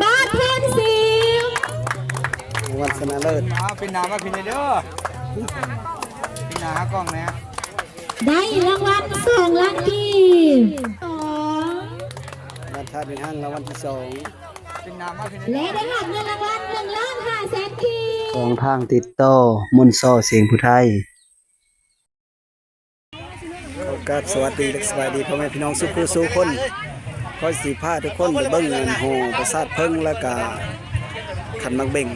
ບ້ານແທ່ນສິງ ລາງວັນຊະນະເລີດ. ເອົາ ປິ່ນໜ້າມາພີ້ແດ່ເດີ ປິ່ນໜ້າຫາກ້ອງແດ່. ໄດ້ລາງວັນສອງລ້ານກີບ ສອງ ບ້ານທ່າມີຮັງ ລາງວັນທີສອງ ປິ່ນໜ້າມາພີ້ແດ່ເດີ ແລະ ໄດ້ຮັບເງິນລາງວັນໜຶ່ງລ້ານຫ້າແສນກີບ. ຊ່ອງທາງຕິດຕໍ່ ມົນຊໍ ສຽງຜູ້ໄທ. ຂໍກາບສະຫວັດດີ ແລະ ສະບາຍດີພໍ່ແມ່ພີ່ນ້ອງສູ່ຜູ້ສູ່ຄົນ. ຂ້ອຍຊິພາທຸກຄົນໄປເບິ່ງອັນຫໍປາສາດເຜິ້ງ ແລ້ວກະຂັນໝາກເບັງ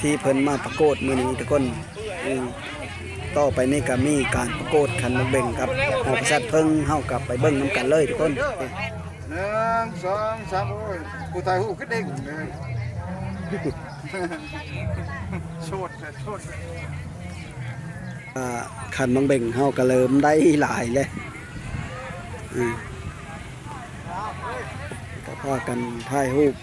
ທີ່ເພິ່ນມາປະກວດມື້ນີ້ທຸກຄົນ. ອືມ ຕໍ່ໄປນີ້ກະມີການປະກວດຂັນໝາກເບັງກັບຫໍປາສາດເຜິ້ງ. ເຮົາກະໄປເບິ່ງນຳກັນເລີຍທຸກຄົນ. ໜຶ່ງ ສອງ ສາມ ໂອ້ຍ ຜູ້ຖ່າຍຮູບຄືເດັ່ງເລີຍ ໂຊດແທ້ ໂຊດແທ້. ອ່າ ຂັນໝາກເບັງເຮົາກະເລີ່ມໄດ້ຫຼາຍແລ້ວ ອືມ ກະພາກັນຖ່າຍຮູບ.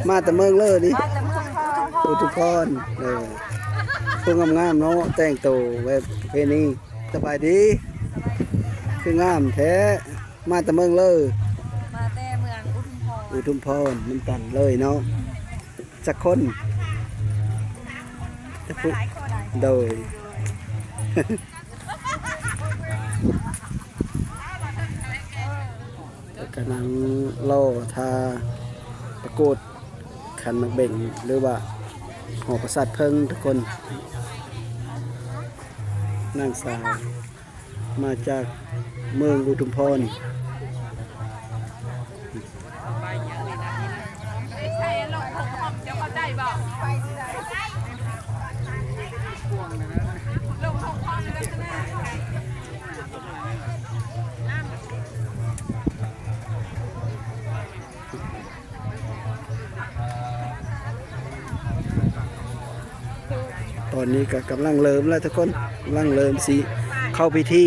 ມາແຕ່ເມືອງເລີນີ້ ມາແຕ່ເມືອງອຸທຸມພອນ ອຸທຸມພອນ. ເອີ ຜູ້ງາມໆເນາະ ແຕ່ງໂຕແບບປະເພນີ. ສະບາຍດີ ຄືງາມແທ້. ມາແຕ່ເມືອງເລີ ມາແຕ່ເມືອງອຸທຸມພອນ ອຸທຸມພອນນຳກັນເລີຍເນາະ. ຈັກຄົນ? ຈັກຄົນ? ຫຼາຍຄົນ. ໂດຍ ກະນັ່ງລໍຖ້າປະກວດຂັນໝາກເບັງ ຫຼືວ່າຫໍປາສາດເຜິ້ງທຸກຄົນ. ນາງສາວ ມາຈາກເມືອງອຸທຸມພອນ. ຕອນນີ້ກະກຳລັງເລີ່ມແລ້ວທຸກຄົນ ກຳລັງເລີ່ມຊິເຂົ້າພິທີ.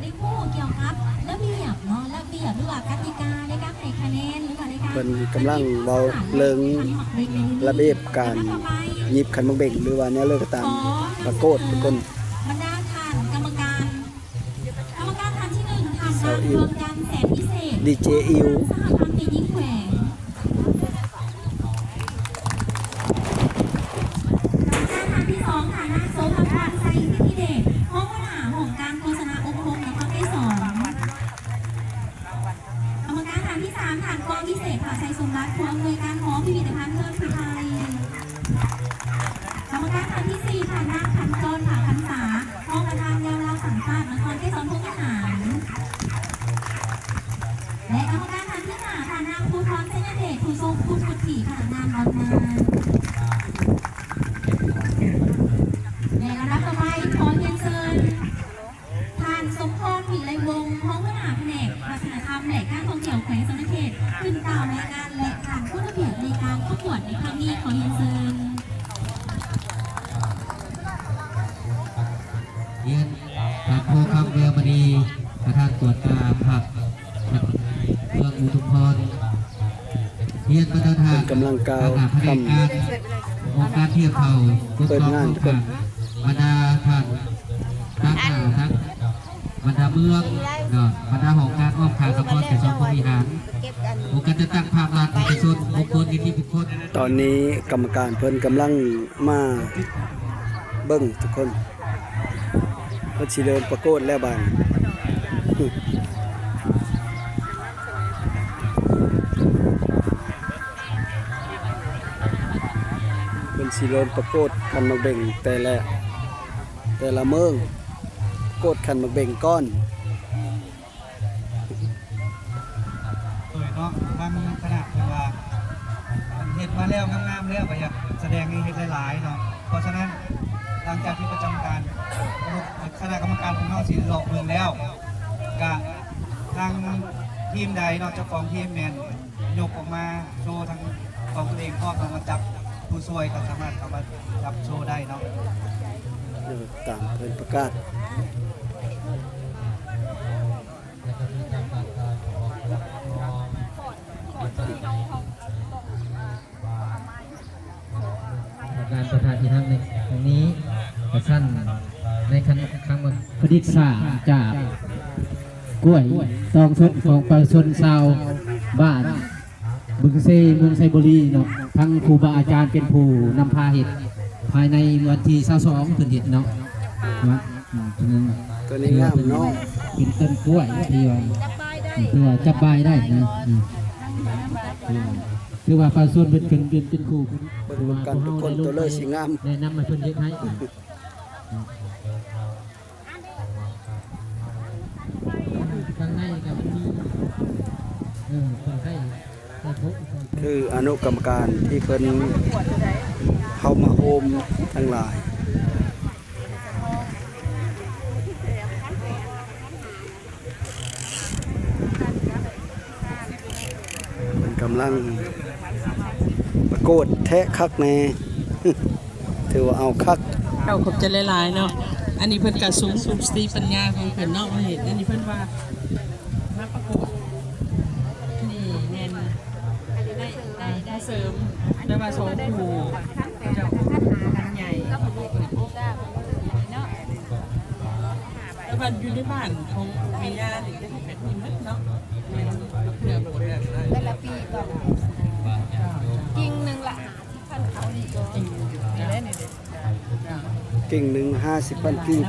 ໄດ້ຮູ້ກ່ຽວກັບລະບຽບເນາະ ລະບຽບ ຫຼືວ່າກະຕິກາໃນການໃຫ້ຄະແນນ ຫຼືວ່າໃນການ ເພິ່ນກຳລັງເວົ້າເລື່ອງລະບຽບການຫຍິບຂັນໝາກເບັງ ຫຼືວ່າແນວໃດກໍຕາມ ປະກວດທຸກຄົນ. ບັນດາທ່ານກຳມະການ ກຳມະການທ່ານທີໜຶ່ງ ທ່ານນາງ ດວງຈັນ ແສນວິເສດ ດີເຈອິວ ສະຫະພັນແມ່ຍິງແຂວງ. ກຳມະການທ່ານທີສອງ ທ່ານນາງ ໂສພະພອນ ໄຊສິດທິເດດ ຮອງຫົວໜ້າຫ້ອງການໂຄສະນາອົບຮົມນະຄອນໄກສອນ. ກຳມະການທ່ານທີສາມ ທ່ານ ກອງວິເສດ ຜາໄຊສົມບັດ ຜູ້ອຳນວຍການຫໍພິພິທະພັນເມືອງຜູ້ໄທ. ກຳມະການທ່ານທີສີ່ ທ່ານນາງ ພັນກອນ ຜາພັນສາ ຮອງປະທານແນວລາວສ້າງຊາດນະຄອນໄກສອນພົມວິຫານ ແລະ ກຳມະການທ່ານທີຫ້າ ທ່ານນາງ ພູທອນ ໄຊຍະເດດ ຜູ້ຊົງຄຸນວຸດທິພະນັກງານອອນງານ. ແລະ ລຳດັບຕໍ່ໄປ ຂໍຮຽນເຊີນ ທ່ານ ສົມພອນ ວິໄລວົງ ຮອງຫົວໜ້າພະແນກວັດທະນະທຳ ແລະ ການທ່ອງທ່ຽວແຂວງສະຫວັນນະເຂດ ຂຶ້ນກ່າວລາຍງານ ແລະ ທ່ານກົດລະບຽບໃນການປະກວດໃນຄັ້ງນີ້ ຂໍຮຽນເຊີນ. ຮຽນທ່ານ ໂພຄຳ ແວວມະນີ ປະທານກວດກາພັກ ເມືອງອຸທຸມພອນ. ຮຽນບັນດາທ່ານ ເພິ່ນກຳລັງກ່າວຄຳ ຄະນະພະແນກການ ອົງການທຽບເທົ່າ ປົກຄອງ ເປີດງານ ຄວາມ ທຸກຄົນ ຂ້າງ ບັນດາທ່ານ ຕາງໜ້າທັງບັນດາເມືອງເນາະ ບັນດາຫ້ອງການອ້ອມຂ້າງນະຄອນໄກສອນພົມວິຫານ ອົງການຈັດຕັ້ງພາກລັດ ເອກະຊົນ ອົງກອນ ນິຕິບຸກຄົນ. ຕອນນີ້ກຳມະການເພິ່ນກຳລັງມາເບິ່ງທຸກຄົນ. ເພິ່ນຊິເລີ່ມປະກວດແລ້ວບາດນີ້ ເພິ່ນຊິເລີ່ມປະກວດຂັນໝາກເບັງແຕ່ລະ ແຕ່ລະເມືອງ ກວດຂັນໝາກເບັງກ່ອນ. ໂດຍເນາະ ທາງຄະນະເພິ່ນວ່າເຮັດມາແລ້ວງາມໆແລ້ວ ກໍຢາກສະແດງໃຫ້ເຮັດຫຼາຍໆເນາະ. ເພາະສະນັ້ນ ຫຼັງຈາກທີ່ປະຈຳການ ຄະນະ ກຳມະການຂອງເຮົາຊິເລາະເບິ່ງແລ້ວ ກະທາງທີມໃດເນາະ ເຈົ້າຂອງທີມແມ່ນຍົກອອກມາໂຊທັງຂອງຕົວເອງພ້ອມ ເຮົາມາຈັບຜູ້ຊ່ວຍກໍສາມາດເຂົ້າມາຈັບໂຊໄດ້ເນາະ. ຕາມເພິ່ນປະກາດ. ປະທານທີ່ນັ່ງໃນຄັ້ງນີ້ ປະທານໃນຄັ້ງ ຄັ້ງປະດິດສ້າງຈາກກ້ວຍຕອງສົດຂອງປະຊາຊົນຊາວບ້ານ ບຶງເຊ ເມືອງໄຊບູລີເນາະ, ທັງຄູບາອາຈານເປັນຜູ້ນຳພາເຮັດ ພາຍໃນວັນທີຊາວສອງເພິ່ນເຮັດເນາະ. ອືມ ຕົວນີ້ງາມເນາະ ເປັນຕົ້ນກ້ວຍທີ່ວ່າ ທີ່ວ່າຈັບບາຍໄດ້ນະ. ອືມ ອືມ ຖືວ່າປະຊາຊົນເປັນ ເປັນ ເປັນ ເປັນຄູ ເບິ່ງນຳກັນທຸກຄົນ ຕົວເລີຍຊິງາມ ແນະນຳໃຫ້ເພິ່ນເຮັດໃຫ້. ຂ້າງໃນກໍມີ ເອີ ຕ້ອງໃຊ້ ຄືອະນຸກຳມະການທີ່ເພິ່ນເຂົ້າມາໂຮມທັງຫຼາຍ ເພິ່ນກຳລັງປະກວດແທະຄັກແນ່ ຖືວ່າເອົາຄັກ. ເຈົ້າ ຂອບໃຈຫຼາຍໆເນາະ. ອັນນີ້ເພິ່ນກະສຸມສະຕິປັນຍາຂອງເພິ່ນເນາະ ມາເຮັດ. ອັນນີ້ເພິ່ນວ່າມາປະກວດ ນີ້ແມ່ນໄດ້ ໄດ້ ໄດ້ເສີມ ແຕ່ວ່າສອງຄູ່ເຈົ້າ ອັນໃຫຍ່ ແຕ່ວ່າຢູ່ໃນບ້ານຂອງແມ່ຍ່ານີ້ ແບບນີ້ໝົດເນາະ ແມ່ນເກືອບໝົດ. ແຕ່ລະປີກໍ ເຈົ້າ ກິ່ງໜຶ່ງລະຫ້າສິບພັນ ເອົານີ້ກໍ ນີ້ແຫຼະນີ້ເດ້ ກິ່ງໜຶ່ງຫ້າສິບພັນກີບ.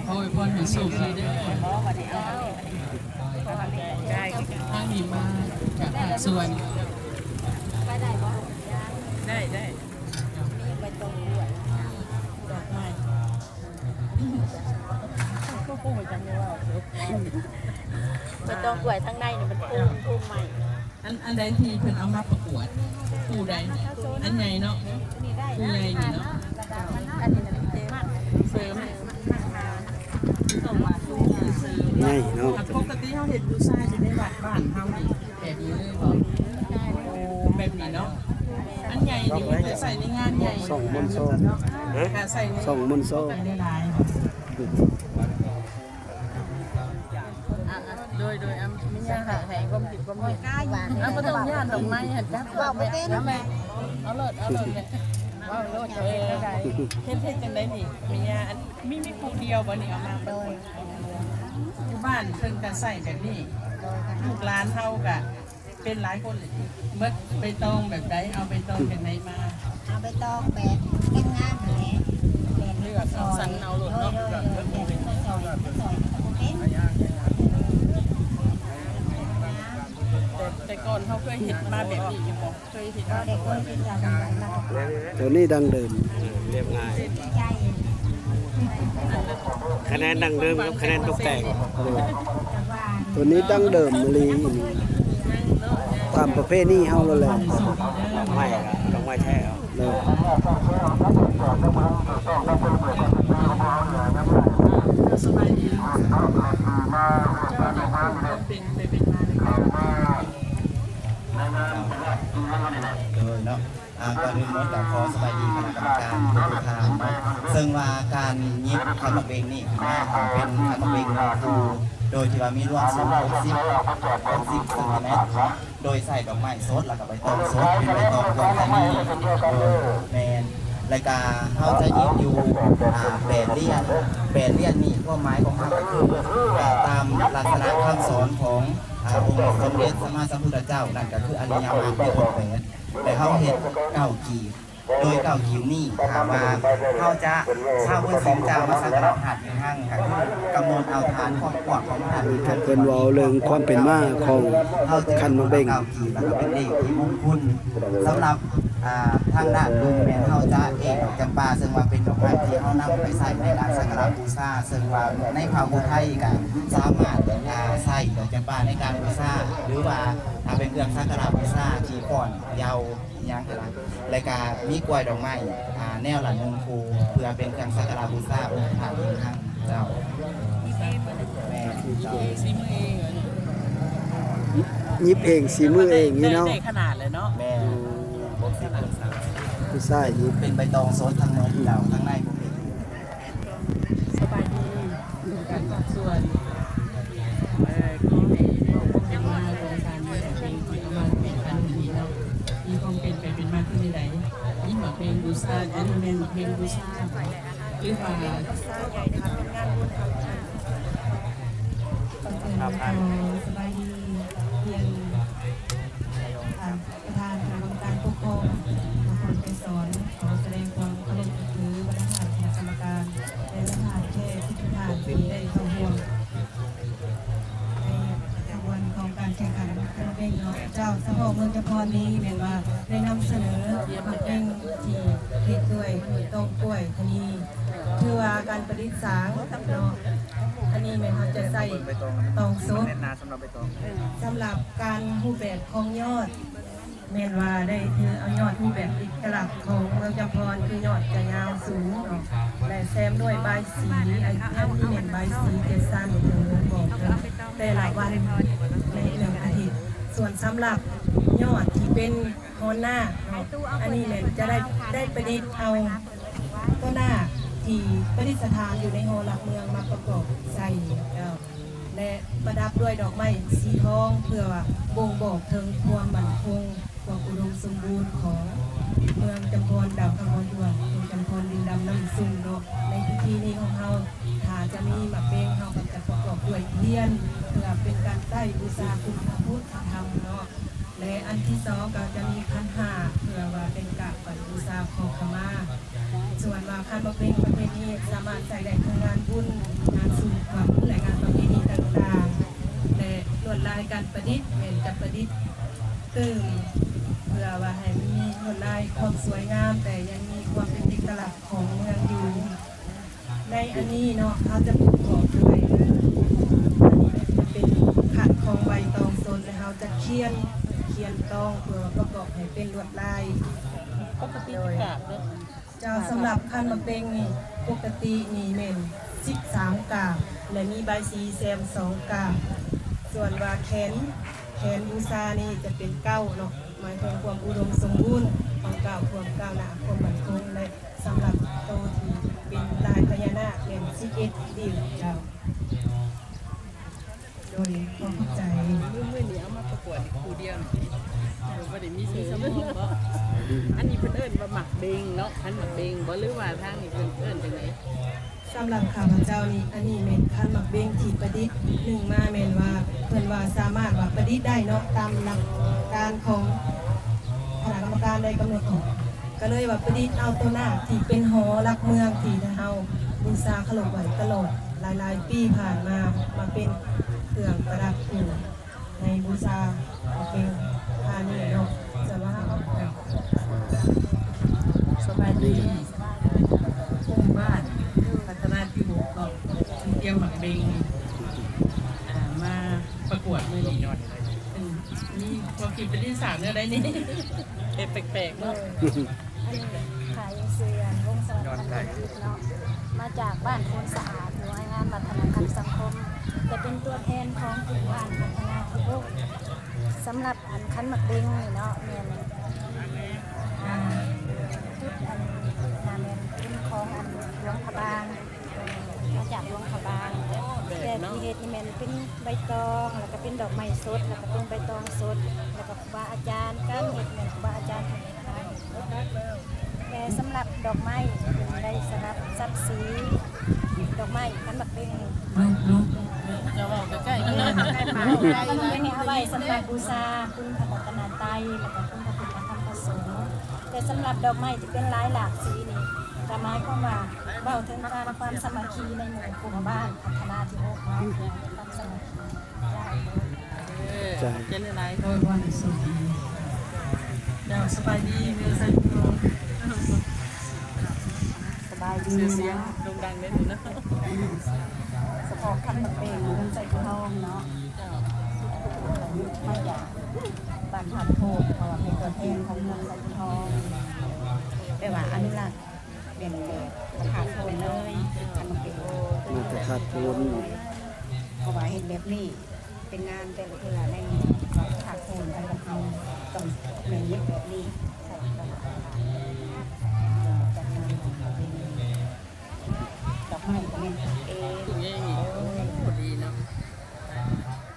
ຂໍອວຍພອນໃຫ້ໂຊກດີເດີ ທາງນີ້ມາຈາກພາກສ່ວນ ໄດ້ ໄດ້ ມີໃບຕອງກ້ວຍ ດອກໄມ້ ຄືປູໄວ້ຈັ່ງໃດວ່າ ໃບຕອງກ້ວຍທາງໃນນີ້ມັນປູ ປູໃໝ່. ອັນ ອັນໃດທີ່ເພິ່ນເອົາມາປະກວດ? ຄູ່ໃດ? ອັນໃຫຍ່ເນາະ ຄູ່ໃຫຍ່ນີ້ເນາະ ອັນນີ້ນະ ເສີມ ຕ້ອງວ່າ ໃຫຍ່ເນາະ. ປົກກະຕິເຮົາເຮັດບູຊາຢູ່ໃນວັດບ້ານເຮົານີ້ ແບບນີ້ເລີຍບໍ? ໂອ້ ແບບນີ້ເນາະ. ອັນໃຫຍ່ນີ້ເພິ່ນຈະໃສ່ໃນງານໃຫຍ່ ຊ່ອງມົນໂຊ ເນາະ ຫາໃສ່ໃນ ຊ່ອງມົນໂຊ ຫຼາຍໆ. ອ່ະ ໂດຍ ໂດຍ ອ່ະ ມີຫຍັງໃຫ້ຄວາມຄິດຄວາມເຫັນ? ອ່ະ ບໍ່ຕ້ອງຢ້ານດອກໄມ້ຫັ້ນ ຈັບ ເວົ້າບໍ່ເປັນ ເອົາໂລດ ເອົາໂລດແມ່ ເວົ້າໂລດ ເຮັດ ເຮັດຈັ່ງໃດນີ້? ມີຫຍັງ ອັນ ມີ ມີຜູ້ດຽວບໍ່ນີ້ເອົາມາ? ໂດຍ ຢູ່ບ້ານເພິ່ນກະໃຊ້ແບບນີ້ ໂດຍ ລູກຫຼານເຮົາກະ ເປັນຫຼາຍຄົນເລີຍ. ເໝິດໃບຕອງແບບໃດ? ເອົາໃບຕອງແບບໃດມາ? ເອົາໃບຕອງແບບງາມໆຫັ້ນແຫຼະ ແບບເລືອກເອົາ ສັນເອົາໂລດເນາະ. ໂດຍ ໂດຍ ໂດຍ ແບບເພິ່ນມາສອນ ເພິ່ນສອນກໍບໍ່ເປັນ. ແຕ່ ແຕ່ກ່ອນເຮົາເຄີຍເຮັດມາແບບນີ້ຢູ່ບໍ່? ເຄີຍເຮັດ ບໍ່ໄດ້ເຄີຍເຮັດ. ຕົວນີ້ດັ້ງເດີມ ລຽບງ່າຍ ຄະແນນດັ້ງເດີມກັບຄະແນນຕົກແຕ່ງ. ໂດຍ ຕົວນີ້ດັ້ງເດີມອີ່ຫຼີ ຕາມປະເພນີເຮົາໂລດແຫຼະ. ດອກໄມ້ ດອກໄມ້ແທ້. ໂດຍ ສະບາຍດີ ເຈົ້າເປັນ ເປັນມາໄດ້ ໂດຍເນາະ. ອ່າ ກ່ອນອື່ນໝົດກໍຂໍສະບາຍດີຄະນະກຳມະການທຸກໆທ່ານເນາະ ເຊິ່ງວ່າການຫຍິບຂັນໝາກເບັງນີ້ຂຶ້ນມາ ເປັນຂັນໝາກເບັງໜຶ່ງຄູ່ ໂດຍທີ່ວ່າມີລວມສູງຫົກສິບ ຫົກສິບເຊັນຕີແມັດເນາະ ໂດຍໃສ່ດອກໄມ້ສົດ ແລ້ວກໍໃບຕອງສົດ ເປັນໃບຕອງກ້ວຍຕານີ. ໂດຍ ແມ່ນ ແລ້ວກໍເຮົາຈະຫຍິບຢູ່ ອ່າ ແປດຫຼຽນ ແປດຫຼຽນນີ້ ຄວາມໝາຍຂອງເຮົາກໍຄື ອ່າ ຕາມລັກສະນະຄຳສອນຂອງ ອ່າ ອົງສົມເດັດສຳມາສຳພຸດທະເຈົ້າ ນັ້ນກໍຄືອະລິຍະມາດແປດອົງແປດ ແລະ ເຮົາເຮັດເກົ້າກີບ ໂດຍເກົ້າກີບນີ້ ຖ້າວ່າເຮົາຈະ ຊາວພຸດເຮົາຈະມາສັກກາລະພະທາດເຮງຮັງ ກໍຄືກຳນົດເອົາຖານຄວາມກວ້າງຂອງພະທາດເຮງຮັງ ເພິ່ນເວົ້າເລື່ອງຄວາມເປັນມາຂອງຂັນໝາກເບັງ ເກົ້າກີບ ແລ້ວກໍເປັນເລກທີ່ມົງຄຸນ. ສຳລັບ ອ່າ ທາງດ້ານບຶງແມ່ນເຮົາຈະເອກດອກຈຳປາ ເຊິ່ງວ່າເປັນດອກໄມ້ທີ່ເຮົານຳໄປໃຊ້ໃນການສັກກາລະບູຊາ ເຊິ່ງວ່າໃນພາກຜູ້ໄທກໍສາມາດ ອ່າ ໃຊ້ດອກຈຳປາໃນການບູຊາ ຫຼືວ່າ ອ່າ ເປັນເຄື່ອງສັກກາລະບູຊາທີ່ຟ້ອນເຍົາ ອີ່ຫຍັງຫັ້ນນະ ແລະກະມີກ້ວຍດອກໄມ້ ອ່າ ແນວລະໜຶ່ງຄູ່ ເພື່ອເປັນເຄື່ອງສັກກາລະບູຊາອົງພະທາດເຮງຮັງເຈົ້າ. เอง สีมือเองอะเนาะ หยิบเอง สีมือเองนี่เนาะ ได้ ได้ขนาดเลยเนาะ แม่น อืม หกสิบองศา ผู้ชายหยิบ เป็นใบตองสดทั้งหมด เจ้า ข้างในบ่เป็น สบายดี องค์การภาคส่วน เอ่อ ที่ได้มอบงบประมาณของสถานีแห่งนี้ที่เอามาแข่งขันมื้อนี้เนาะ มีความเป็นไปเป็นมาคือจั่งใด มีหมากเพลงบูชา อันนี้แม่นหมากเพลงบูชา หรือว่า ก่อนอื่นขอสบายดีเรียน อ่า ประธานคณะกรรมการปกครองนครไกรสอน ขอแสดงความเคารพนับถือบรรดาท่านคณะกรรมการ และบรรดาท่านแขกทุกท่านที่ได้เข้าร่วมในขบวนของการแข่งขันขันหมากเบงเนาะ เจ้า เฉพาะเมืองจำพรนี้แม่นว่าได้นำเสนอหมากเบงที่เฮ็ดด้วยใบตองกล้วย อันนี้ถือว่าการประดิษฐ์สร้างเนาะ อันนี้แม่นเฮาจะใส่ตองสด สำหรับการรูปแบบของยอด แม่นว่าได้ถือเอายอดรูปแบบเอกลักษณ์ของเมืองจำพร คือยอดจะยาวสูงเนาะ และแซมด้วยบายสี อันนี้แม่นบายสีเจ็ดชั้น เอ่อ บอกแต่ละวันในหนึ่งอาทิตย์ ส่วนสำหรับยอดที่เป็นหอนาคเนาะ อันนี้แม่นจะได้ ได้ประดิษฐ์เอาต้นนาคที่ประดิษฐานอยู่ในหอหลักเมืองมาประกอบใส่ เอ่อ และประดับด้วยดอกไม้สีทอง เพื่อว่าบ่งบอกถึงความมั่นคง ความอุดมสมบูรณ์ของเมืองจำพรดาวคำฮอนทวน เมืองจำพรดินดำน้ำซุ่มเนาะ ในพิธีนี้ของเฮา ถ้าจะมีหมากเบง เฮาก็จะประกอบด้วยเทียน เพื่อเป็นการใส่บูชาคุณพระพุทธธรรมเนาะ และอันที่สองก็จะมีขันห้า เพื่อว่าเป็นกราบไหว้บูชาขอขมา ส่วนว่าขันหมากเบงประเพณีสามารถใช้ได้ทั้งงานบุญ งานสู่ขวัญ และงานประเพณีต่างๆ และลวดลายการประดิษฐ์แม่นจะประดิษฐ์เติม เพื่อว่าให้มีลวดลายความสวยงาม แต่ยังมีความเป็นเอกลักษณ์ของเมืองอยู่ ในอันนี้เนาะ เฮาจะประกอบด้วย อันนี้จะเป็นขันของใบตองสด และเฮาจะเขียน เขียนตองเพื่อประกอบให้เป็นลวดลาย ปกติกราบเนาะ เจ้า สำหรับขันหมากเบงนี่ ปกตินี่แม่นสิบสามกราบ และมีใบสีแซมสองกราบ ส่วนว่าแขน แขนบูชานี่จะเป็นเก้าเนาะ หมายถึงความอุดมสมบูรณ์ของเก้า ความก้าวหน้า ความมั่นคง และสำหรับโตที่เป็นลายพญานาคแม่นสิบเอ็ด เจ้า โดยความเข้าใจ มื้อ มื้อนี้เอามาประกวดอีกคู่เดียวนี่ บ่ได้มีชื่อสมมุติบ่ อันนี้เพิ่นเอิ้นว่าหมากเบงเนาะ ขันหมากเบงบ่ หรือว่าทางนี้เพิ่นเอิ้นจั่งใด สำหรับข้าพเจ้านี่ อันนี้แม่นขันหมากเบงที่ประดิษฐ์นึ่งมา แม่นว่าเพิ่นว่าสามารถว่าประดิษฐ์ได้เนาะ ตามหลักการของคณะกรรมการได้กำหนดออก ก็เลยว่าประดิษฐ์เอาตัวนาคที่เป็นหอหลักเมืองที่เฮาบูชาเคารพไหว้ตลอดหลายๆปีผ่านมา มาเป็นเครื่องประดับอยู่ในบูชาเป็นพาณิชย์เนาะ สำหรับ สบายดี กลุ่มบ้านพัฒนาที่หกเนาะ เตรียมหมากเบง อ่า มาประกวดมื้อนี้ อืม มีความคิดเป็นที่สามแนวใดนี่ เฮ็ดแปลกๆเนาะ อันนี้ขายอยู่เซเวียน วงศ์สวัสดิ์ ยอดไลค์ พันธ์อาทิตย์เนาะ มาจากบ้านโพนสะอาด อยู่หน่วยงานวัฒนธรรมสังคม จะเป็นตัวแทนของกลุ่มบ้านพัฒนาที่หก สำหรับอันขันหมากเบงนี่เนาะ แม่น อ่า จุดอันนาแม่นเป็นของอันหลวงพระบาง มาจากหลวงพระบาง แต่ที่เฮ็ดนี่แม่นเป็นใบตอง แล้วก็เป็นดอกไม้สด แล้วก็เป็นใบตองสด แล้วก็ครูบาอาจารย์ การเฮ็ดแม่นครูบาอาจารย์เพิ่นเฮ็ดให้ แต่สำหรับดอกไม้เพิ่นได้สำหรับสักสี ดอกไม้ขันหมากเบง จะเว้าใกล้ๆ เออ เพิ่นนี่เอาไว้สำหรับบูชาคุณพระรัตนตรัย แล้วก็คุณพระพุทธพระธรรมพระสงฆ์ แต่สำหรับดอกไม้ที่เป็นหลายหลากสีนี่ ก็หมายความว่าเว้าถึงการความสามัคคีในหมู่กลุ่มบ้านพัฒนาที่หกเนาะ ความสามัคคี เออ จ้ะ เจนหลายๆ โดยความสุข เจ้า สบายดี เมืองไซภูทอง สบายดี ชื่อเสียงโด่งดังเด้อเนาะ เฉพาะขันหมากเบงเมืองไซภูทองเนาะ เจ้า มาจากบ้านหาดโพก เพราะว่าเป็นตัวแทนของเมืองไซภูทอง แปลว่าอนุรักษ์ เรียนแบบพระธาตุโพนเลย มาแต่ธาตุโพน ເພາະວ່າເຮັດແບບນີ້ເປັນງານແຕ່ລະເທື່ອໃນພາກພູມຂອງເຮົາ ຕ້ອງແມ່ນເຮັດແບບນີ້ໃສ່ຕະຫຼອດເວລາ ດອກໄມ້ກໍແມ່ນປູກເອງ ປູກເອງອີກ ໂອ້ ດີເນາະ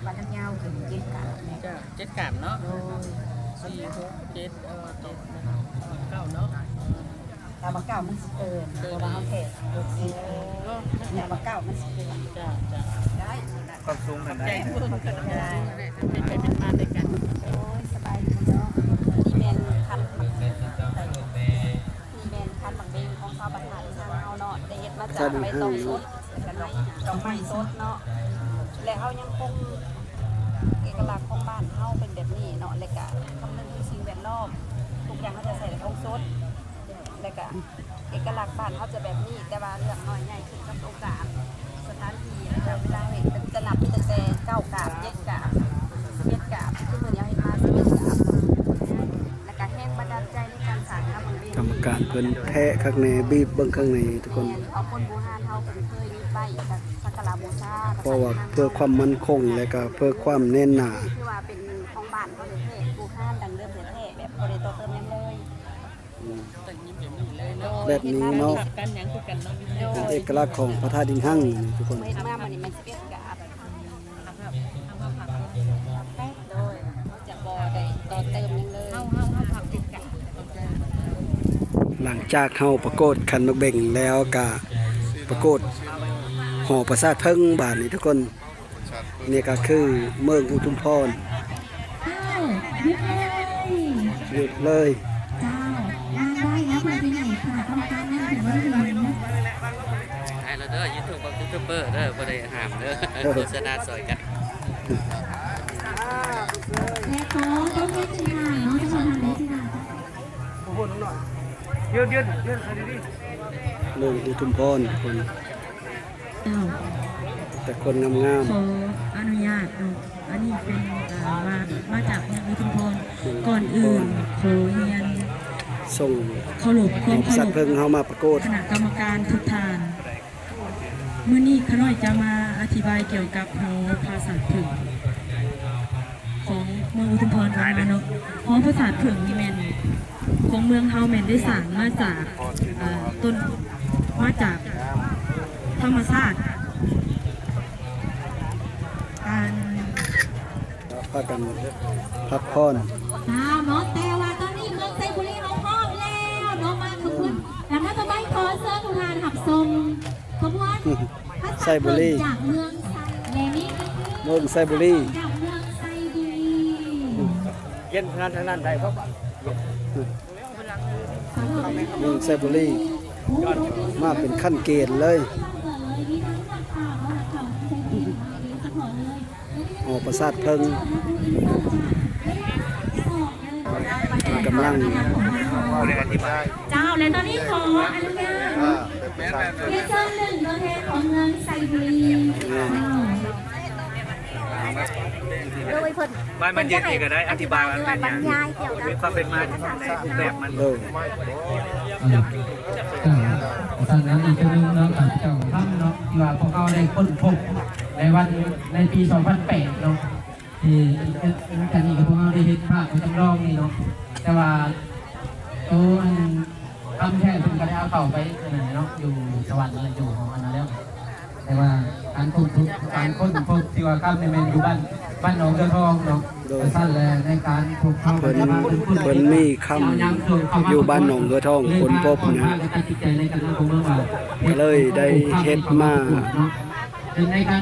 ບັດນັ້ນຍາວຂຶ້ນເຈັດກ້າມແມ່ນ ເຈັດກ້າມເນາະ ໂດຍ ສີ່ ຫົກ ເຈັດ ເອີ ເຈັດ ເກົ້າເນາະ ຖ້າວ່າເກົ້າມັນຊິເກີນ ເກີນ ເພາະວ່າເຮົາແທກຫົກສິບ ຖ້າວ່າເກົ້າມັນຊິເກີນ ຈ້າ ຈ້າ ໄດ້ ຄວາມສູງນັ້ນໄດ້ ຂອບໃຈເບິ່ງກັນເນາະ ເປັນໄປເປັນມານຳກັນ ໂອ້ຍ ສະບາຍດີເນາະ ນີ້ແມ່ນຄັນ ນີ້ແມ່ນຄັນໝາກເບັງຂອງຊາວບ້ານທ່ານເຮົາເນາະ ໄດ້ເຮັດມາຈາກໃບຕອງສົດ ແລ້ວກໍດອກໄມ້ສົດເນາະ ແລະເຮົາຍັງຄົງເອກະລັກຂອງບ້ານເຮົາເປັນແບບນີ້ເນາະ ແລະກະຄຳນຶງເຖິງສິ່ງແວດລ້ອມ ທຸກຢ່າງເຮົາຈະໃຊ້ຂອງສົດ ແລະກະເອກະລັກບ້ານເຮົາຈະແບບນີ້ ແຕ່ວ່າເລື່ອງນ້ອຍໃຫຍ່ຂຶ້ນກັບໂອກາດ ສະຖານທີ່ ແລະກະເວລາເຮັດ ຈະນັບຕັ້ງແຕ່ເກົ້າກ້າມ ເຈັດກ້າມ ສິບເອັດກ້າມ ຄືມື້ນີ້ເຮົາເຮັດມາສິບເອັດກ້າມ ແລະກະແຮງບັນດານໃຈໃນການສ້າງຄຳມັນເປັນ ກຳມະການເພິ່ນແທະຄັກແນ່ ບີບເບິ່ງຂ້າງໃນທຸກຄົນ ແມ່ນ ເອົາຄົນບູຮານເຮົາເພິ່ນເຄີຍມີໄວ້ສັກກາລະບູຊາ ເພາະວ່າເພື່ອຄວາມໝັ້ນຄົງ ແລະກະເພື່ອຄວາມແໜ້ນໜາ ຄືວ່າເປັນຂອງບ້ານເຮົາແທ້ໆ ບູຮານດັ້ງເດີມແທ້ໆ ແບບບໍ່ໄດ້ຕໍ່ເຕີມຫຍັງເລີຍ ອືມ ແບບນີ້ເນາະ ເປັນເອກະລັກຂອງພະທາດອີງຮັງນີ້ທຸກຄົນ ເຮັດມາມື້ນີ້ແມ່ນສິບເອັດກາບ ໂດຍ ຈະບໍ່ໄດ້ຕໍ່ເຕີມຫຍັງເລີຍ ເຮົາ ເຮົາ ເຮົາພັກຕິດກັນ ຫຼັງຈາກເຮົາປະກວດຂັນໝາກເບັງແລ້ວ ກະປະກວດຫໍປາສາດເຜິ້ງບາດນີ້ທຸກຄົນ ນີ້ກໍຄືເມືອງອຸທຸມພອນ ອ້າວ ຢຸດເລີຍ ຢຸດເລີຍ ເຈົ້າ ງານໄດ້ແລ້ວ ເພິ່ນຊິໃຫ້ຄະນະກຳມະການນັ້ນເພິ່ນບໍ່ໄດ້ເຫັນ ຖ່າຍແລ້ວເດີ ຢູທູບ ຢູທູບເບີເດີ ບໍ່ໄດ້ຫ້າມເດີ ໂຄສະນາຊ່ອຍກັນ ແລະຂໍຕົວແທນຊິນຄ້າເນາະ ຈຳນວນເທົ່າໃດຊິນຄ້າ ເມືອງອຸທຸມພອນ ຄົນ ເຈົ້າ ແຕ່ຄົນງາມໆ ຂໍອະນຸຍາດເນາະ ອັນນີ້ເປັນ ເອີ ມາ ມາຈາກເມືອງອຸທຸມພອນ ກ່ອນອື່ນຂໍຮຽນສົ່ງເຄົາລົບຄວາມເຄົາລົບສັດເພິ່ງເຮົາມາປະກວດ ຄະນະກຳມະການທຸກທ່ານ ມື້ນີ້ຂ້ານ້ອຍຈະມາອະທິບາຍກ່ຽວກັບຫໍປາສາດເຜິ້ງ ຂອງເມືອງອຸທຸມພອນຂອງເຮົາເນາະ ຫໍປາສາດເຜິ້ງນີ້ແມ່ນຂອງເມືອງເຮົາແມ່ນໄດ້ສ້າງມາຈາກ ເອີ ຕົ້ນ ມາຈາກທຳມະຊາດ ອັນ ພາກັນພັກຜ່ອນ ເຈົ້າເນາະ ແຕ່ວ່າຕອນນີ້ເມືອງໄຊບູລີເຮົາພ້ອມແລ້ວເນາະ ມາຂະບວນ ແລ້ວມາຕໍ່ໄປຂໍເຊີນທຸກທ່ານຮັບຊົມຂະບວນ ໄຊບູລີ ຈາກເມືອງໄຊ ແລະນີ້ກໍຄື ເມືອງໄຊບູລີ ຈາກເມືອງໄຊບູລີ ເຢັນຂະໜາດທາງນັ້ນໄດ້ບໍ່ ເມືອງໄຊບູລີ ມາເປັນຂັ້ນເກນເລີຍ ຫໍປາສາດເຜິ້ງ ກຳລັງ ເຈົ້າ ແລະຕອນນີ້ຂໍອະນຸຍາດ ອ່າ ເປັນປະຊາຊົນ ຮຽນເຊີນໜຶ່ງຕົວແທນຂອງເມືອງໄຊບູລີ ເຈົ້າ ໂດຍເພິ່ນ ວ່າມັນເປັນຈັ່ງໃດກໍໄດ້ ອະທິບາຍວ່າມັນເປັນຫຍັງ ມີຄວາມເປັນມາແບບມັນ ເອີ ເຈົ້າ ສະນັ້ນອີກເທື່ອໜຶ່ງເນາະ ເຈົ້າຄຳເນາະ ທີ່ວ່າພວກເຮົາໄດ້ຄົ້ນພົບໃນວັນ ໃນປີສອງພັນແປດເນາະ ທີ່ ອັນນີ້ກໍພວກເຮົາໄດ້ເຮັດພາບຈຳລອງນີ້ເນາະ ແຕ່ວ່າໂຕອັນ ຄຳແທ້ເພິ່ນກໍໄດ້ເອົາເຂົ້າໄປອັນນັ້ນເນາະ ຢູ່ສະຫວັນ ຢູ່ຂອງອັນນັ້ນແລ້ວ ແຕ່ວ່າການຄົ້ນພົບ ການຄົ້ນພົບທີ່ວ່າຄຳນີ້ແມ່ນຢູ່ບ້ານ ບ້ານໜອງເຮືອທອງເນາະ ໂດຍ ຊັ້ນແຫຼະ ໃນການພົບເຂົາ ເພິ່ນ ເພິ່ນມີຄຳຢູ່ບ້ານໜອງເຮືອທອງ ຄົ້ນພົບນະ ກໍເລີຍໄດ້ເຮັດມາ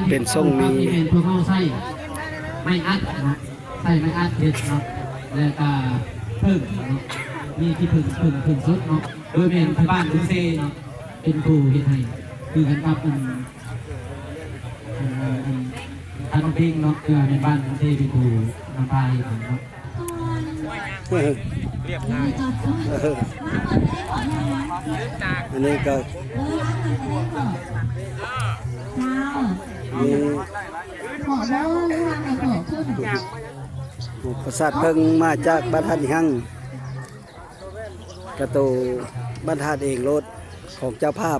ເປັນຊົງນີ້ ພວກເຮົາໃຊ້ໄມ້ອັດເນາະ ໃຊ້ໄມ້ອັດເຮັດເນາະ ແລ້ວກະເຜິ້ງເນາະ ມີຂີ້ເຜິ້ງ ເຜິ້ງ ເຜິ້ງສົດເນາະ ໂດຍແມ່ນຊາວບ້ານບຸນເຊເນາະ ເປັນຜູ້ເຮັດໃຫ້ ຄືກັນກັບອັນ ອັນ ອັນ ອັນ ອັນເພັງເນາະ ຄືວ່າແມ່ນບ້ານບຸນເຊເປັນຜູ້ນຳພາເຮັດເນາະ ລຽບງ່າຍ ອັນນີ້ກໍມີ ປາສາດເຜິ້ງມາຈາກບ້ານທ່າດອີ່ຮັ່ງ ກະໂຕບ້ານທ່າດເອງໂລດ ຂອງເຈົ້າພາບ.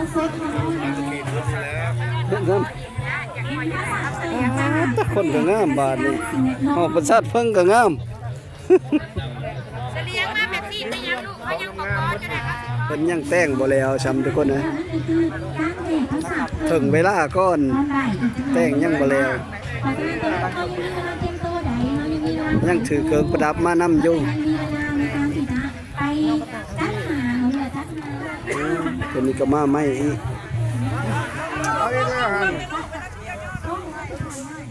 ງາມ ແຕ່ຄົນກໍງາມບາດນີ້ ຮອບປາສາດເພິ່ງກໍງາມ. ສະຫຼຽງມາແມ່ຊີໄປຍັງລູກ ເຂົາຍັງບໍ່ກອດຢູ່ເດ້ ເພິ່ນຍັງແຕ່ງບໍ່ແລ້ວຊ້ຳທຸກຄົນເອີຍ ເຖິງເວລາກ່ອນ ແຕ່ງຍັງບໍ່ແລ້ວ ຍັງຖືເຄື່ອງປະດັບມານຳຢູ່ ໂອ້ ຕົວນີ້ກໍມາໃໝ່ອີກ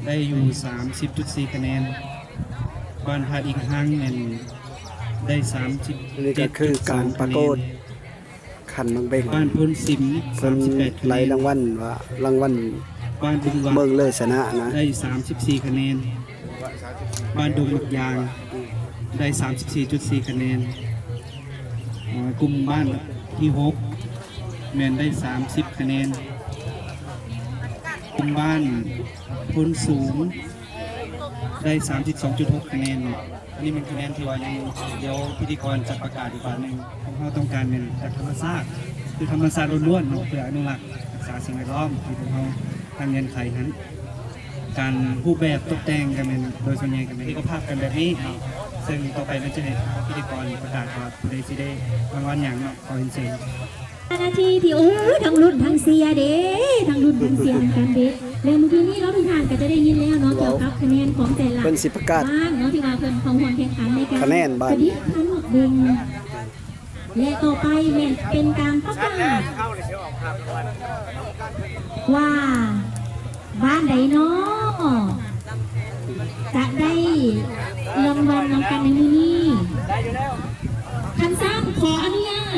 ໄດ້ຢູ່ສາມສິບຈຸດສີ່ຄະແນນ. ບ້ານທ່າອິງຮັງແມ່ນໄດ້ສາມສິບເຈັດຈຸດສອງຄະແນນ ນີ້ກໍຄືການປະກວດຂັນໝາກເບັງ ບ້ານໂພນສິມ ເພິ່ນສາມສິບແປດຄະແນນ ໄລ່ລາງວັນວ່າລາງວັນ ບ້ານດົງຫວັດ ເບິ່ງເລີຍຊະນະນະ ໄດ້ສາມສິບສີ່ຄະແນນ ບ້ານດົງໝາກຢາງ ໄດ້ສາມສິບສີ່ຈຸດສີ່ຄະແນນ ເອີ່ ກຸ່ມບ້ານທີຫົກ ແມ່ນໄດ້ສາມສິບຄະແນນ ກຸ່ມບ້ານໂພນສູງ ໄດ້ສາມສິບສອງຈຸດຫົກຄະແນນເນາະ ອັນນີ້ແມ່ນຄະແນນທີ່ວ່າຍັງ ດຽວພິທີກອນຈະປະກາດອີກບາດໜຶ່ງ ພວກເຮົາຕ້ອງການແມ່ນຈາກທຳມະຊາດ ຄືທຳມະຊາດລ້ວນໆເນາະ ເພື່ອອະນຸລັກຮັກສາສິ່ງແວດລ້ອມທີ່ພວກເຮົາຕັ້ງເງື່ອນໄຂຫັ້ນ. ການຮູບແບບຕົກແຕ່ງກໍແມ່ນ ໂດຍສ່ວນໃຫຍ່ກໍແມ່ນເອກະພາບກັນແບບນີ້ເນາະ, ເຊິ່ງຕໍ່ໄປມັນຈະໃຫ້ທາງພິທີກອນປະກາດວ່າຜູ້ໃດຊິໄດ້ລາງວັນຫຍັງເນາະ. ຂໍຮຽນເຊີນ. ເຈົ້າໜ້າທີ່ທີ່ ໂອ້ຍ ທັງລຸ້ນທັງເຊຍເດ້ ທັງລຸ້ນທັງເຊຍນຳກັນເດ້. ແລ້ວມື້ຄືນນີ້ເນາະ ທຸກທ່ານກໍຈະໄດ້ຍິນແລ້ວເນາະ ກ່ຽວກັບຄະແນນຂອງແຕ່ລະ ເພິ່ນຊິປະກາດ ບ້ານເນາະ ທີ່ວ່າເພິ່ນເຂົ້າຮ່ວມແຂ່ງຂັນໃນການ ປະດິດຄຳໝາກເບັງ. ແລະ ຕໍ່ໄປແມ່ນເປັນການປະກາດວ່າ ບ້ານໃດເນາະ ຈະໄດ້ລາງວັນນຳກັນໃນມື້ນີ້. ຄັນຊັ້ນ ຂໍອະນຸຍາດ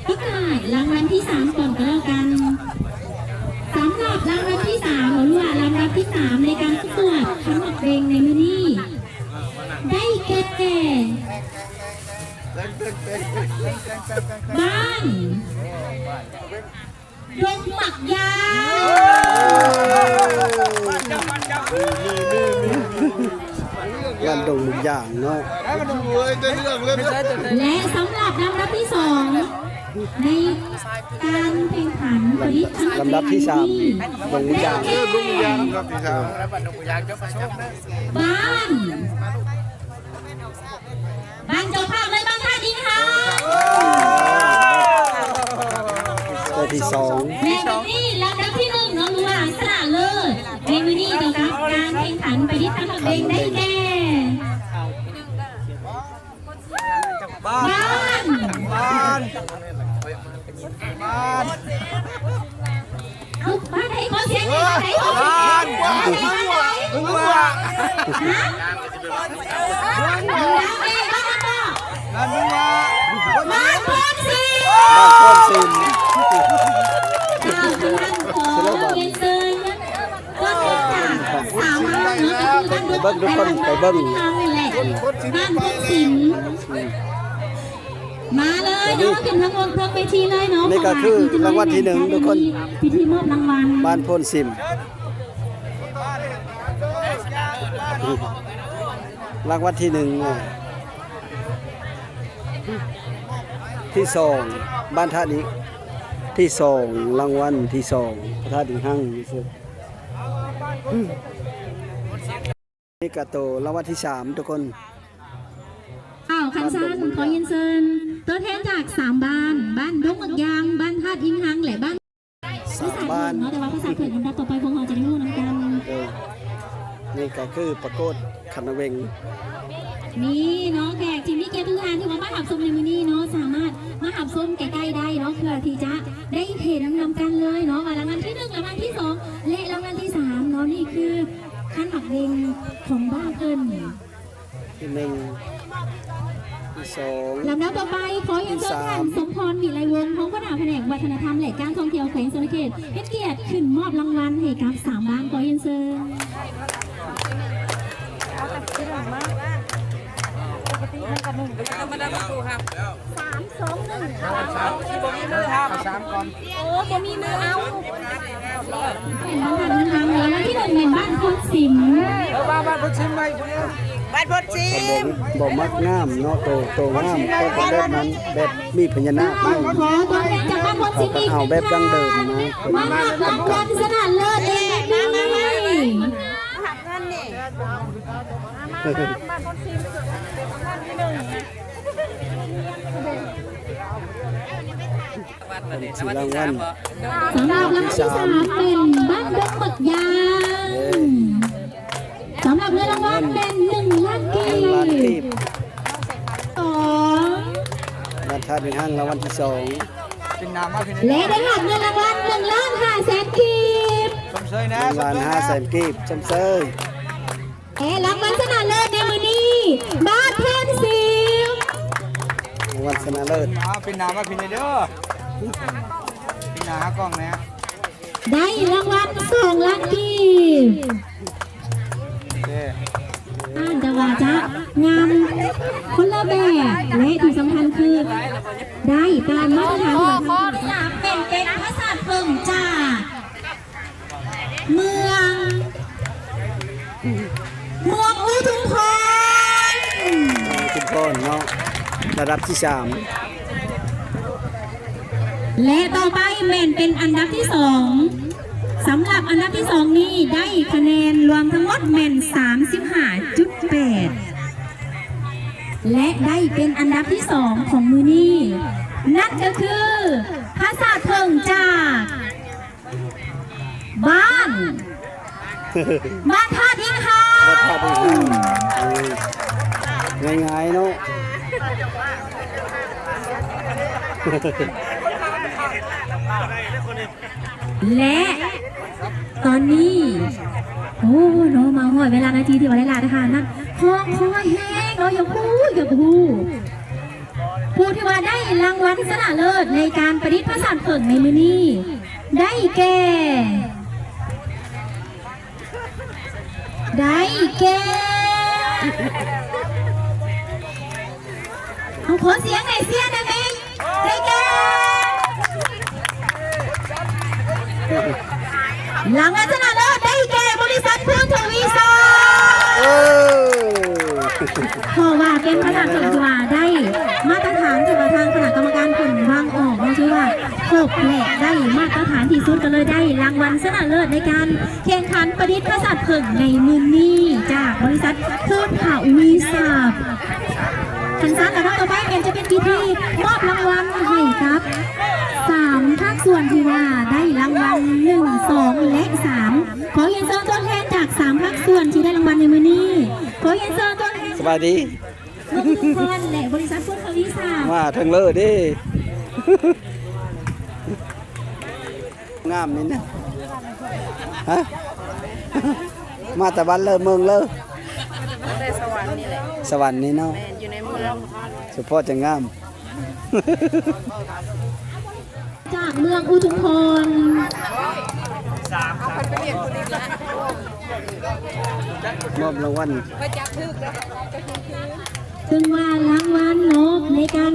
ປະກາດລາງວັນທີສາມກ່ອນກໍແລ້ວກັນ. ສຳລັບລາງວັນທີສາມ ຫຼືວ່າລຳດັບທີສາມ ໃນການປະກວດຄຳໝາກເບັງໃນມື້ນີ້ ໄດ້ແກ່ ບ້ານ ດົງໝາກຢາງ. ບ້ານດົງໝາກຢາງເນາະ. ແລະ ສຳລັບລຳດັບທີສອງ ໃນການແຂ່ງຂັນປະດິດຄຳໝາກເບັງ ລຳດັບທີສາມ ດົງໝາກຢາງ ເອີ ດົງໝາກຢາງ ລຳດັບທີສາມ ບ້ານ ບ້ານເຈົ້າພາບເລີຍ ບ້ານທ່າດິນຫາງ ໄດ້ທີສອງ. ແລະ ມື້ນີ້ລຳດັບທີໜຶ່ງເນາະ ຫຼືວ່າຊະນະເລີດໃນມື້ນີ້ ກ່ຽວກັບການແຂ່ງຂັນປະດິດຄຳໝາກເບັງ ໄດ້ແກ່ ບ້ານ ບ້ານ ບ້ານ ເອົ້າ ບ້ານໃດ? ຂໍສຽງໃຫ້ບ້ານໃດ? ບ້ານ ບ້ານ ບ້ານ ຮະ? ບ້ານ ບ້ານ ບ້ານໂພນສິມ ບ້ານໂພນສິມ. ເຈົ້າ ທາງດ້ານຂອງ ເຮົາຮຽນເຊີນ ໄປເບິ່ງທຸກຄົນ ໄປເບິ່ງ ບ້ານໂພນສິມ ມາເລີຍເນາະ ຂຶ້ນທາງບົນເທິງເວທີເລີຍເນາະ. ນີ້ກໍຄືລາງວັນທີໜຶ່ງທຸກຄົນ ພິທີມອບລາງວັນ ບ້ານໂພນສິມ ລາງວັນທີໜຶ່ງ ທີສອງ ບ້ານທາດນີ້ ທີສອງ ລາງວັນທີສອງ ພະທາດອີງຮັງ. ນີ້ກະໂຕລາງວັນທີສາມທຸກຄົນ. ອ້າວ ຄັນຊັ້ນ ຂໍຮຽນເຊີນຕົວແທນຈາກສາມບ້ານ ບ້ານດົງໝາກຢາງ ບ້ານທາດອີງຮັງ ແລະ ບ້ານ ສາມບ້ານເນາະ. ແຕ່ວ່າພາສາເຂີນ ລຳດັບຕໍ່ໄປພວກເຮົາຈະໄດ້ຮູ້ນຳກັນ. ເອີ ນີ້ກະຄືປາໂກດ ຂັນນະເວັງ. ນີ້ເນາະ ແຂກທີ່ມີກຽດທຸກທ່ານທີ່ວ່າມາຮັບຊົມໃນມື້ນີ້ເນາະ ສາມາດມາຮັບຊົມໃກ້ໆໄດ້ເນາະ ເພື່ອທີ່ຈະໄດ້ເຫັນນຳກັນເລີຍເນາະ ວ່າລາງວັນທີໜຶ່ງ ລາງວັນທີສອງ ແລະ ລາງວັນທີສາມເນາະ. ນີ້ຄືຄຳໝາກເບັງຂອງບ້ານເພິ່ນ ທີໜຶ່ງ ທີສອງ. ລຳດັບຕໍ່ໄປ ຂໍຮຽນເຊີນທ່ານ ສົມພອນ ວິໄລວົງ ຮອງຫົວໜ້າພະແນກວັດທະນະທຳ ແລະ ການທ່ອງທ່ຽວແຂວງສະຫວັນນະເຂດ ເປັນກຽດຂຶ້ນມອບລາງວັນໃຫ້ກັບສາມບ້ານ. ຂໍຮຽນເຊີນ. ສາມ ສອງ ໜຶ່ງ ສາມ ສາມ ບໍ່ມີມື ເອົາ ສາມ ກ່ອນ ໂອ້ ບໍ່ມີມື ເອົາ. ແມ່ນບ້ານທ່າດອີງຮັງ ລາງວັນທີໜຶ່ງແມ່ນບ້ານໂພນສິມ ເອີ ບ້ານ ບ້ານໂພນສິມ ໄວ້ຜູ້ດຽວ ບ້ານໂພນສິມ. ບໍ່ ບໍ່ມັກງາມເນາະ ໂຕ ໂຕງາມ ໂຕເປັນແບບນັ້ນ ແບບມີພະຍານາກ. ຂໍຕົວແທນຈາກບ້ານໂພນສິມອີກ ເອົາແບບດັ້ງເດີມນະ ມາຮັບລາງວັນຊະນະເລີດເອງ ມາ ມາ ມາ ມາຮັບເງິນນີ້ ມາ ມາ ມາ ບ້ານໂພນສິມ ລາງວັນທີໜຶ່ງ ສຳລັບລາງວັນທີສາມເປັນບ້ານດົງໝາກຢາງ. ສຳລັບເງິນລາງວັນເປັນໜຶ່ງລ້ານກີບ. ສອງ ບ້ານທາດອີງຮັງ ລາງວັນທີສອງ ແລະ ໄດ້ຮັບເງິນລາງວັນໜຶ່ງລ້ານຫ້າແສນກີບ. ຊົມເຊີຍນະ ໜຶ່ງລ້ານຫ້າແສນກີບ ຊົມເຊີຍ. ແລະ ລາງວັນຊະນະເລີດໃນມື້ນີ້ ບ້ານໂພນສິມ ລາງວັນຊະນະເລີດ. ເອົາ ປິ່ນໜ້າມາພີ້ແດ່ເດີ ປິ່ນໜ້າຫາກ້ອງແດ່. ໄດ້ລາງວັນສອງລ້ານກີບ. ໂອເຄ ອາດຈະວ່າຈະງາມຄົນລະແບບ ແລະ ທີ່ສຳຄັນຄື ໄດ້ຕາມມາດຕະຖານ. ຂໍ ຂໍອະນຸຍາດປ່ຽນເປັນພາສາເບິ່ງຈາກ ເມືອງ ເມືອງອຸທຸມພອນ ອຸທຸມພອນເນາະ ລະດັບທີສາມ. ແລະ ຕໍ່ໄປແມ່ນເປັນອັນດັບທີສອງ ສຳລັບ ອັນດັບທີສອງນີ້ໄດ້ຄະແນນລວມທັງໝົດແມ່ນສາມສິບຫ້າຈຸດແປດ ແລະ ໄດ້ເປັນອັນດັບທີສອງຂອງມື້ນີ້ ນັ້ນກໍຄື ຜາສາດເຜິ້ງຈາກ ບ້ານ ບ້ານທາດອິງຮາ ບ້ານທາດອິງຮາ ເອີ ງ່າຍໆເນາະ ແລະ ຕອນນີ້ ໂອ້ ເນາະ ມາຮອດເວລານາທີທີ່ວ່າໄດ້ລາທະຫານນັ້ນ ຮ້ອງຄອແຮງເນາະ ຢາກຮູ້ ຢາກຮູ້ ຜູ້ທີ່ວ່າໄດ້ລາງວັນຊະນະເລີດໃນການປະດິດຜາສາດເຜິ້ງໃນມື້ນີ້ ໄດ້ແກ່ ໄດ້ແກ່ ເອົາ ຂໍສຽງໃຫ້ເຊຍແດ່ແມ່ ໄດ້ແກ່ ລາງວັນຊະນະເລີດໄດ້ແກ່ບໍລິສັດພູນທະວີຊາບ ເອີ ເພາະວ່າເປັນຜາສາດເຜິ້ງທີ່ວ່າໄດ້ມາດຕະຖານ ທີ່ວ່າທາງຄະນະກຳມະການເພິ່ນວາງອອກເນາະ ຖືວ່າຄົບ ແລະ ໄດ້ມາດຕະຖານທີ່ສຸດ ກໍເລີຍໄດ້ລາງວັນຊະນະເລີດໃນການແຂ່ງຂັນປະດິດຜາສາດເຜິ້ງໃນມື້ນີ້ ຈາກບໍລິສັດພູນທະວີຊາບ. ຄັນຊັ້ນແລ້ວເນາະ ຕໍ່ໄປແມ່ນຈະເປັນພິທີມອບລາງວັນໃຫ້ກັບສາມພາກສ່ວນທີ່ວ່າໄດ້ລາງວັນໜຶ່ງ ສອງ ແລະ ສາມ ຂໍຮຽນເຊີນຕົວແທນຈາກສາມພາກສ່ວນທີ່ໄດ້ລາງວັນໃນມື້ນີ້ ຂໍຮຽນເຊີນຕົວແທນ ສະບາຍດີ ເມືອງອຸທຸມພອນ ແລະ ບໍລິສັດພຸດທະວິສາ ມາເທິງເລີເດ້ ງາມນີ້ນະ ຮະ ມາແຕ່ບ້ານເລີ ເມືອງເລີ ແຕ່ສະຫວັນນີ້ແຫຼະ ສະຫວັນນີ້ເນາະ ແມ່ນ ຢູ່ໃນເມືອງ ສະເພາະຈະງາມ ຈາກເມືອງອຸທຸມພອນ ມອບລາງວັນ ຊຶ່ງວ່າລາງວັນເນາະ ໃນການ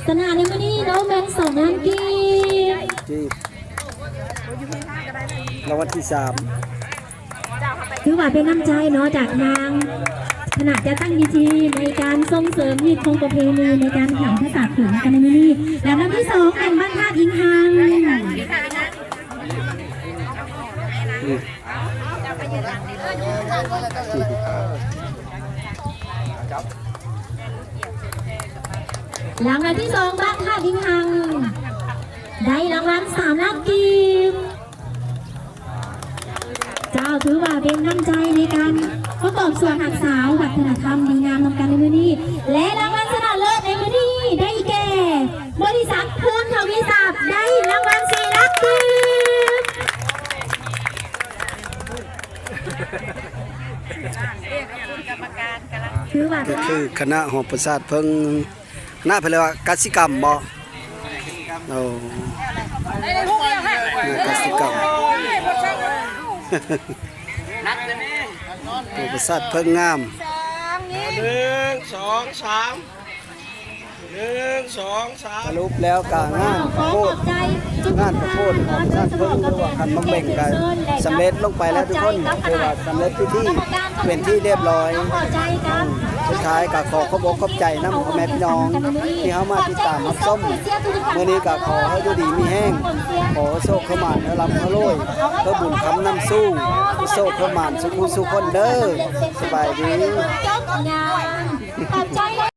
ຊະນະໃນມື້ນີ້ເນາະ ແມ່ນສອງລ້ານກີບ ລາງວັນທີສາມ ຖືວ່າເປັນນ້ຳໃຈເນາະ ຈາກທາງຄະນະຈັດຕັ້ງພິທີໃນການສົ່ງເສີມຮີດຄອງປະເພນີໃນການແຫ່ຜາສາດເຜິ້ງກັນໃນມື້ນີ້ ແລະ ລຳດັບທີສອງແມ່ນບ້ານທາດອິງຮັງ ລຳດັບທີສອງ ບ້ານທາດອິງຮັງ ໄດ້ລາງວັນສາມລ້ານກີບ. ເຈົ້າ ຖືວ່າເປັນນ້ຳໃຈໃນການປະກອບສ່ວນຮັກສາວັດທະນະທຳດີງາມນຳກັນໃນມື້ນີ້ ແລະ ລາງວັນຊະນະເລີດໃນມື້ນີ້ໄດ້ແກ່ ບໍລິສັດພູນທະວີຊາບ ໄດ້ລາງວັນສີ່ລ້ານກີບ. ຖືວ່າ ກໍຄືຄະນະຫອບປະສາດເຜິ້ງ ນະ ເພິ່ນເອີ້ນວ່າກະສິກຳບໍ? ໂອ້ ກະສິກຳ ໂອ້ ປະສາດເຜິ້ງງາມ ໜຶ່ງ ສອງ ສາມ ໜຶ່ງ ສອງ ສາມ ສະຫຼຸບແລ້ວກະງານປະໂຄດ ງານປະໂຄດຂອງປະຊາຊົນ ຫຼືວ່າຄັນມາເບິ່ງກະສຳເລັດລົງໄປແລ້ວທຸກຄົນ ຖືວ່າ ສຳເລັດພິທີເປັນທີ່ຮຽບຮ້ອຍ. ສຸດທ້າຍກໍຂໍຂອບອົກຂອບໃຈນຳພໍ່ແມ່ພີ່ນ້ອງທີ່ເຮົາມາຕິດຕາມຮັບຊົມ. ມື້ນີ້ກໍຂໍໃຫ້ຢູ່ດີມີແຮງ, ຂໍໃຫ້ໂຊກໃຫ້ໝານ, ໃຫ້ລ່ຳໃຫ້ລວຍ, ໃຫ້ບຸນຄຳນຳສູ່, ໃຫ້ໂຊກໃຫ້ໝານສູ່ຄູ່ສູ່ຄົນເດີ້. ສະບາຍດີ.